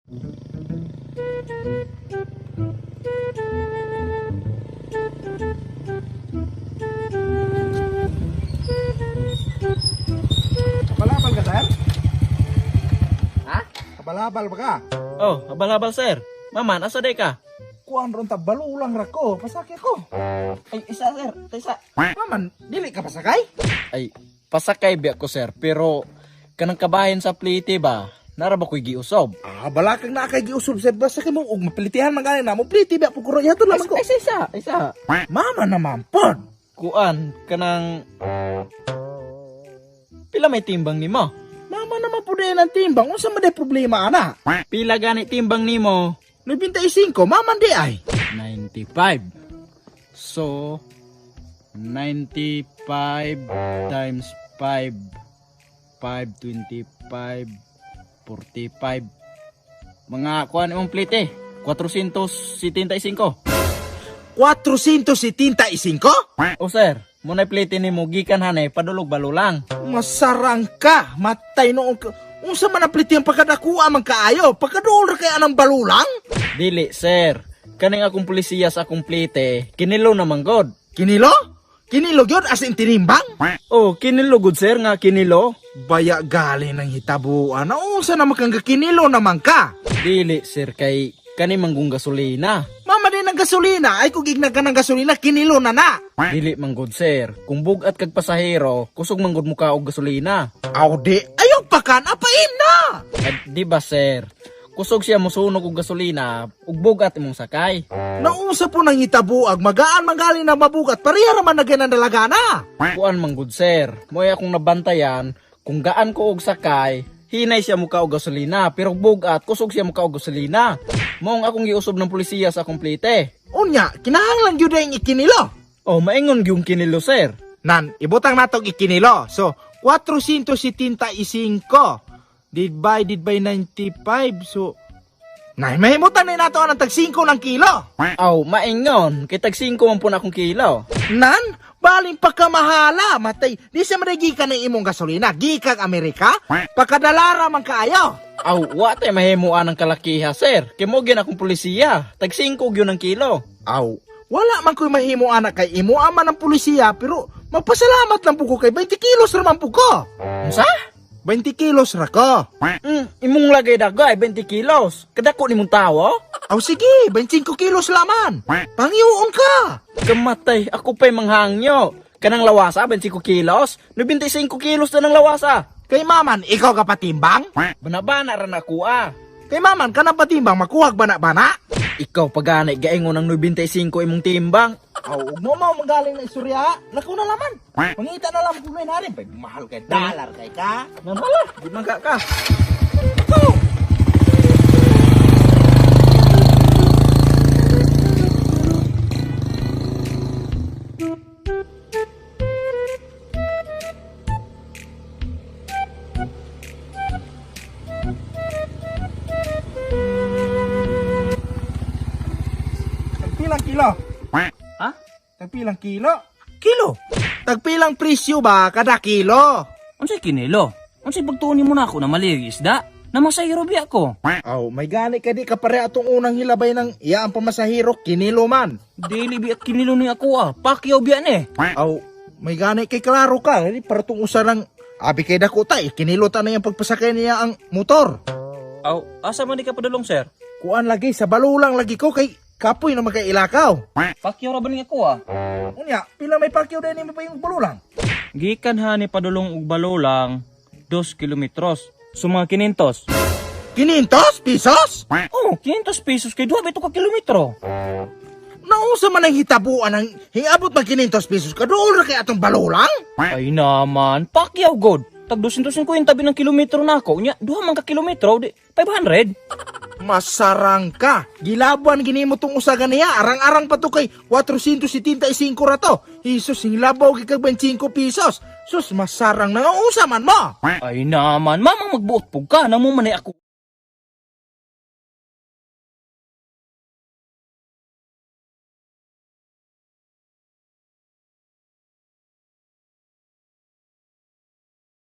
Kabalabal ka, sir? Ha? Kabalabal ba ka? Oh, habal-habal sir. Maman, asa day ka? Kuan ron ta balulang ra ko, pasakay ko. Ay, isa sir, isa. Maman, dili ka pasakay? Ay, pasakay biya ko sir, pero kanang kabahin sa plite ba? Nara ba ko'y giusob? Ah, balakang na kay giusob sir, basta kay mo og mapilitihan man gani na mo pliti ba pud ko yato lamang ko. Ay, isa, isa, isa. Mama naman pod. Kuan, kanang... Pila may timbang nimo? Mama naman pud din ang timbang, unsa man day problema ana? Pila gani timbang nimo? 95, mama di ay. 95. So, 95 times 5, 5, 25, 45. Mga kuan imong plite, 475. 475? O sir, mo na plite nimo gikan hanay padulog balulang. Masarang ka, matay noong ka. Unsa man ang pliti ang pagkadakuha man kaayo, pagkaduol ra kay anang balulang? Dili sir, kaning akong pulisiya sa akong plite, kinilo naman god. Kinilo? Kinilo gyud as in tinimbang? Oh, kinilo gud sir nga kinilo. Baya gali ng hitabuan. Unsa naman kang kinilo naman ka? Dili sir kay kani manggung gasolina. Mama din ang gasolina, ay kung igna ka ng gasolina, kinilo na na. Dili man gud sir, kung bugat kag pasahero, kusog man gud muka og gasolina. Aw di, ayaw pa kan, apaim na. At di ba sir, kusog siya mosunog og gasolina ug bugat imong sakay. Naunsa po nang hitabuag, magaan mangali na mabugat, pareha raman na ganang dalagana. Kuan man gud sir, mo'y akong nabantayan kung gaan ko og sakay, hinay siya muka og gasolina, pero bugat kusog siya muka og gasolina. Mao ang akong giusob ng pulisiya sa akong plite. Unya, kinahanglan gyud ang ikinilo. Oh, maingon gyung kinilo sir. Nan, ibutang natong ikinilo. So, 475 divided by 95. So, nay, mahimutan na nato ang tag 5 ng kilo. Aw, maingon kay tag 5 man po na akong kilo. Nan, baling pagkamahala, matay. Di sa man gikan ng imong gasolina, gikan Amerika, pagkadalara man kaayo. Aw, wa tay mahimuan ang kalakiha sir. Kay mo gyud akong pulisiya, tag 5 gyud ang kilo. Aw, wala man ko'y mahimo anak kay imo ama ng pulisiya, pero magpasalamat lang po ko kay 20 kilos ra man po ko. Unsa? 20 kilos ra ko. Imong lagay dagay 20 kilos. Kadako nimong tawo? Aw sige, 25 kilos laman. Pangyuon ka. Kamatay, ako pa'y manghangyo. Kanang lawasa, 25 kilos. 95 kilos na ng lawasa. Kay maman, ikaw ka patimbang? Banabana ra na ako ah. Kay maman, kanang patimbang makuhag bana-bana? Ikaw pagani gaingon ng 95 imong timbang. Aw, ug mo mao magaling na istorya, lakaw na laman. Pangita na lang po na rin. Mahal kay dollar kay ka. Namala, di man ka ka. Go! Tagpilang kilo? Ha? Tagpilang kilo? Kilo? Tagpilang presyo ba kada kilo? Unsay kinilo? Unsay pagtuon nimo nako na mali ang isda? Na masahiro biya ko. Aw, may gani ka di ka pare atong unang hilabay ng iya ang pamasahiro, kinilo man. Dili biya at kinilo ni ako ah. Pakyaw biya ni. Aw, may gani kay klaro ka, di para tong usa ng abi kay dako ta, eh, kinilo ta na yung pagpasakay niya ang motor. Aw, asa man di ka padulong sir? Kuan lagi sa balulang lagi ko kay kapoy na magkailakaw. Pakyaw ra ba ni ako ah? Unya, pila may pakyaw din mo pa yung balulang? Gikan ha ni padulong og balulang 2 kilometros. So mga 500. 500 pesos? Oh, 500 pesos kay duha ba ito ka kilometro? Nausa man ang hitabuan ang hingabot mag 500 pesos kaduol ra kay atong balulang? Ay naman, pakyaw god. Tag 250 bi ng kilometro na ako. Unya, duha man ka kilometro, di 500. Masarang ka. Gilaban gini mo tong usagan niya. Arang-arang pa to kay 475 ra to. Jesus, hilabaw gikag 25 pesos. Sus, masarang na usa man mo. Ay naman, mamang magbuot pug ka, namo man ay ako.